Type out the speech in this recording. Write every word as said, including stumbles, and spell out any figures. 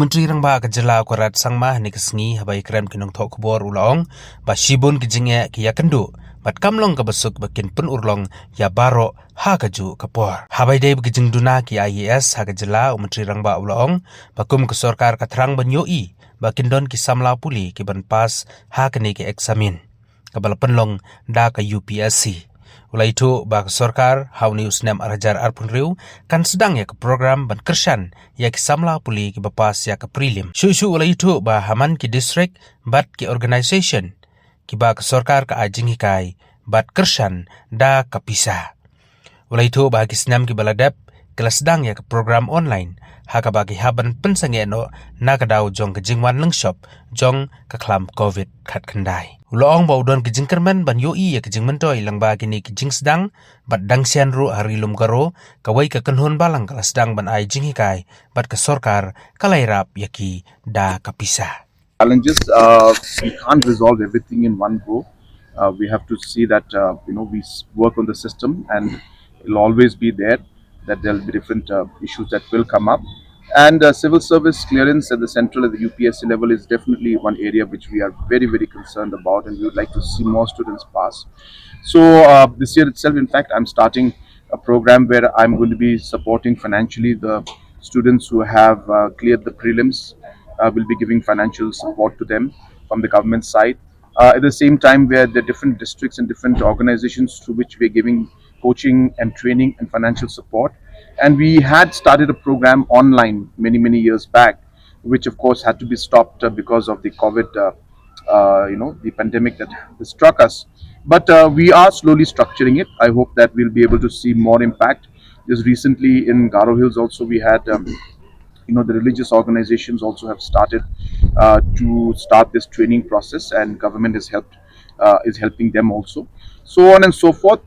Myntri Rangbah ka jylla u Conrad Sangma ha kane ka sngi haba ïakren bad ki nongthoh khubor u la ong ba shibun ki jingeh ki ïakynduh bad kam long kaba suk ba kin pynurlong ïa baroh ha kajuh ka por. Haba ïadei bad ki jingduna ki IAS ha ka jylla, u Myntri Rangbah u la ong ba kum ka sorkar ka thrang ban ïohi ba kin don ki samla pule ki ban pass ha kane ka eksamin kaba la pynlong da ka UPSC. U la ïathuh ba ka sorkar ha une u snem ar hajar arphew hynriew kan sdang ïa ka program ban kyrshan ïa ki samla pule kiba pass ïa ka prelim. Shuh shuh u la ïathuh ba ha man ki district bad ki organisation kiba ka sorkar ka ai jinghikai bad kyrshan da ka pisa. U la ïathuh ba ha ki snem kiba la dep ki la sdang ïa ka program online ha kaba ki hap ban pynsangeh noh na ka daw jong ka jingwan lyngshop jong ka khlam Covid khatkhyndai. U la ong ba u don ki jingkyrmen ban ïohi ïa ki jingmyntoi lyngba kine ki jingsdang bad dang shen ruh ha Ri Lum Garo kawei ka kynhun balang ka la sdang ban ai jinghikai bad ka sorkar ka la ïarap ïa ki da ka pisa. Challenges, uh, we can't resolve everything in one go. Uh, we have to see that, uh, you know, we s- work on the system, and it'll always be there, that there'll be different uh, issues that will come up. And uh, civil service clearance at the central, at the UPSC level, is definitely one area which we are very, very concerned about, and we would like to see more students pass. So uh, this year itself, in fact, I'm starting a program where I'm going to be supporting financially the students who have uh, cleared the prelims. Uh, we'll be giving financial support to them from the government side. Uh, at the same time, where the different districts and different organizations through which we're giving coaching and training and financial support. And we had started a program online many, many years back, which of course had to be stopped uh, because of the COVID, uh, uh, you know, the pandemic that has struck us. But uh, we are slowly structuring it. I hope that we'll be able to see more impact. Just recently in Garo Hills also we had, um, you know, the religious organizations also have started uh, to start this training process, and government has helped, uh, is helping them also, so on and so forth.